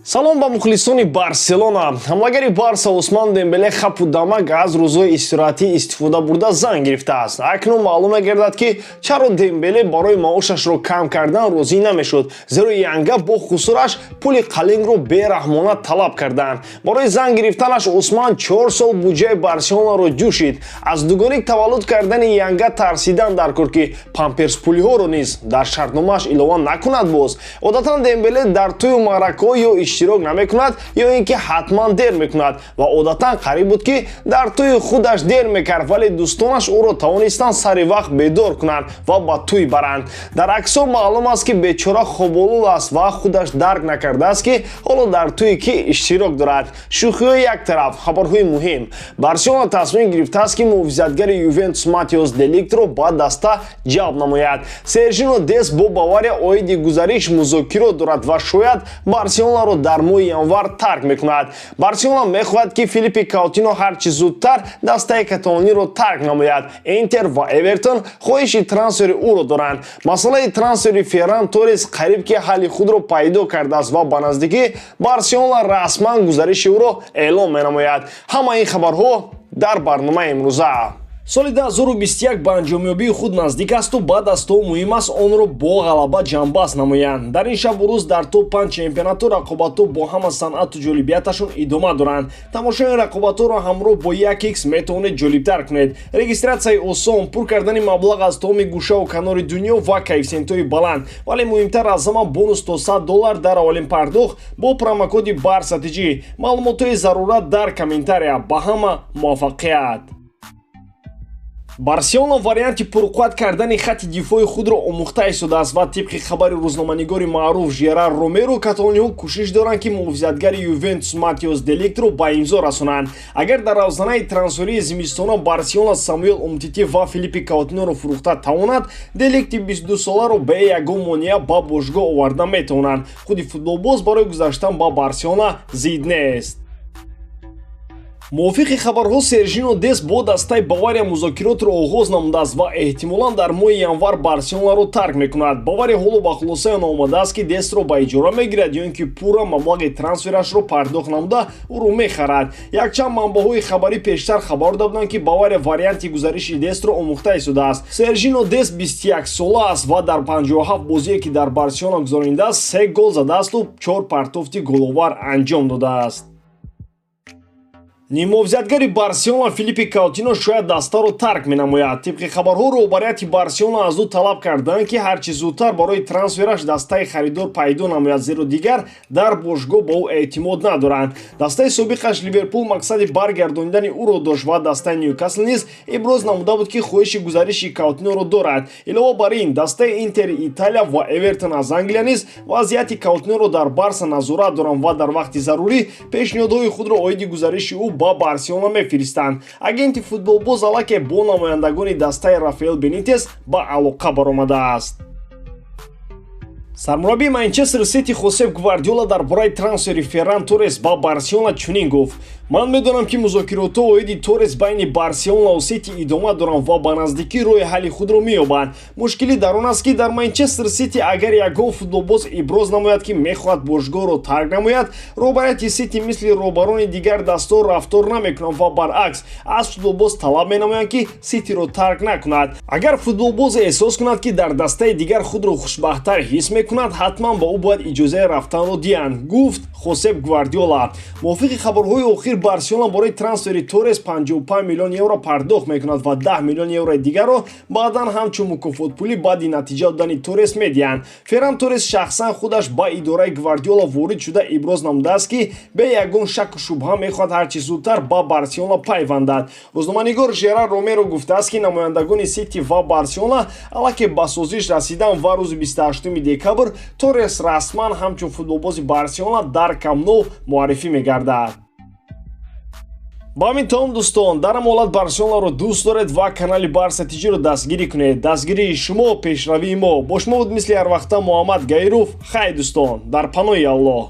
Салом ба мухлисони Барселона. Ҳамлагари Барса Усман Дембеле хапу дамак аз рӯзҳои истироҳатӣ истифода бурда, зан гирифтааст. Акнун маълум мегардад, ки чаро Дембеле барои маошашро кам кардан розӣ намешуд, зеро янга бо хусураш пули қалингро бераҳмона талаб карданд. Барои зан гирифтанаш Усман 4 сол буҷаи Барселонаро ҷӯшид. Аз дугоник таваллуд кардани янга тарсидан дар кор, ки памперспулиҳоро низ дар шартномааш илова накунад. Боз одатан Дембеле дар тӯю маъракаҳо ё иштирок намекунад, ё ин ки ҳатман дер мекунад ва одатан қариб буд, ки дар тӯи худаш дер мекард, вале дӯстонаш ӯро тавонистанд сари вақт бедор кунанд ва ба тӯй баранд. Дар аксҳо маълум аст, ки бечора хоболуд аст ва худаш дарк накардааст, ки ҳоло дар тӯи кӣ иштирок дорад. Шӯхиҳои як тараф, хабарҳои муҳим. Барселона тасмим гирифтааст, ки муҳофизатгари Ювентус Матиос Деликтро ба даста ҷалб намояд. Сержино Дест бо Бавария оиди гузариш музокирот дорад ва шояд Барселонаро дар моҳи январ тарк мекунад. Барселона мехоҳад, ки Филиппи Каутино ҳарчи зудтар дастаи каталониро тарк намояд. Интер ва Эвертон хоҳиши трансфери ӯро доранд. Масъалаи трансфери Ферран Торрес қариб ки ҳалли худро пайдо кардааст ва ба наздикӣ Барселона расман гузариши ӯро эълон менамояд. Ҳама ин хабарҳо дар барномаи имрӯза. Соли 2021 ба анҷомёбии худ наздик асту ба дастҳо муҳим аст онро бо ғалаба ҷамъбаст намоянд. Дар ин шабу рӯз дар топ 5 чемпионату рақобатҳо бо ҳама санъату ҷолибияташон идома доранд. Тамошои ин рақобатҳоро ҳамроҳ бо 1x метавонед ҷолибтар кунед. Регистратсияи осон, пур кардани маблағ аз тамоми гӯшаву канори дунё ва коэффисиентҳои баланд, вале муҳимтар аз ҳама, бонус то 100 доллар дар аввалин пардохт бо промокоди Барса ТЖ. Маълумотҳои зарурат дар комментария. Ба ҳама муваффақият! Барселона варианти пурқувват кардани хатти дифои худро омӯхта истодааст ва тибқи хабари рӯзноманигори маъруф Жерар Ромеро, каталониҳо кӯшиш доранд, ки муҳофизатгари Ювентус Матиос Деликтро ба имзо расонанд. Агар дар равзанаи трансферии зимистона Барселона Самуэл Умтити ва Филиппи Каутиноро фурӯхта тавонад, Деликти 22-соларо бе ягон монеа ба бошгоҳ оварда метавонанд. Худи футболбоз барои гузаштан ба Барселона зид нест. Мувофиқи хабарҳо, Сержино Дест бо дастаи Бавария музокиротро оғоз намудааст ва эҳтимолан дар моҳи январ Барселонаро тарк мекунад. Бавария ҳоло ба хулосаи он омадааст, ки Дестро ба иҷора мегирад ё ин ки пурра маблағи трансферашро пардохт намуда, ӯро мехарад. Якчанд манбаъҳои хабарӣ пештар хабар дода буданд, ки Бавария варианти гузариши Дестро омӯхта истодааст. Сержино Дест 21 сола аст ва дар 57 бозие, ки дар Барселона гузаронидааст, се гол задаасту чор партофти головар анҷом додааст. Ниммуҳофизатгари Барселона Филиппи Каутино шояд дастаро тарк менамояд. Тибқи хабарҳо, роҳбарияти Барселона аз ӯ талаб карданд, ки ҳарчи зудтар барои трансфераш дастаи харидор пайдо намояд, зеро дигар дар бошгоҳ ба ӯ эътимод надоранд. Дастаи собиқаш Ливерпул мақсади баргардонидани ӯро дошт ва дастаи Ньюкасл низ иброз намуда буд, ки хоҳиши гузариши Каутиноро дорад. Илова бар ин, дастаи Интери Италия ва Эвертон аз Англия низ вазъияти Каутиноро дар Барса назорат доранд ва дар вақти зарурӣ пешниҳодҳои худро оиди гузариши ӯ ба Барселона мефиристанд. Агенти футболбоз аллакай бо намояндагони дастаи Рафаэл Бенитес ба алоқа баромадааст. Сармураббии Манчестер Сити Хосеп Гвардиола дар бораи трансфери Ферран Торрес ба Барселона чунин гуфт: «Ман медонам, ки музокиротҳо оиди Торрес байни Барселонаву Сити идома доранд ва ба наздикӣ роҳи ҳалли худро меёбанд. Мушкилӣ дар он аст, ки дар Манчестер Сити агар ягон футболбоз иброз намояд, ки мехоҳад бошгоҳро тарк намояд, роҳбарияти Сити мисли роҳбарони дигар дастаҳо рафтор намекунанд ва баръакс аз футболбоз талаб менамоянд, ки Ситиро тарк накунад. Агар футболбозе эҳсос кунад, ки дар дастаи дигар худро хушбахттар ҳис мекунад, ҳатман ба ӯ бояд иҷозаи рафтанро диҳанд», гуфт Хосеп Гвардиола. Мувофиқи хабарҳои охир, Барселона барои трансфери Торрес 55 миллион евро пардохт мекунад ва 10 миллион еврои дигарро баъдан ҳамчун мукофотпулӣ баъди натиҷа додани Торрес медиҳанд. Ферран Торрес шахсан худаш ба идораи Гвардиола ворид шуда, иброз намудааст, ки бе ягон шакку шубҳа мехоҳад ҳарчи зудтар ба Барселона пайвандад. Рӯзноманигор Жерар Ромеро гуфтааст, ки намояндагони Сити ва Барселона аллакай ба созиш расидан ва рӯзи 28 декабр Торрес расман ҳамчун футболбози Барселона дар Камп Ноу муаррифӣ мегардад. Ба ҳамин тамом, дӯстон. Дар ҳама ҳолат Барселонаро дӯст доред ва канали Барса ТЖро дастгирӣ кунед. Дастгирии шумо — пешравии мо. Бо шумо буд мисли ҳарвақта Муҳаммад Гаиров. Хай, дӯстон, дар паноҳи Аллоҳ.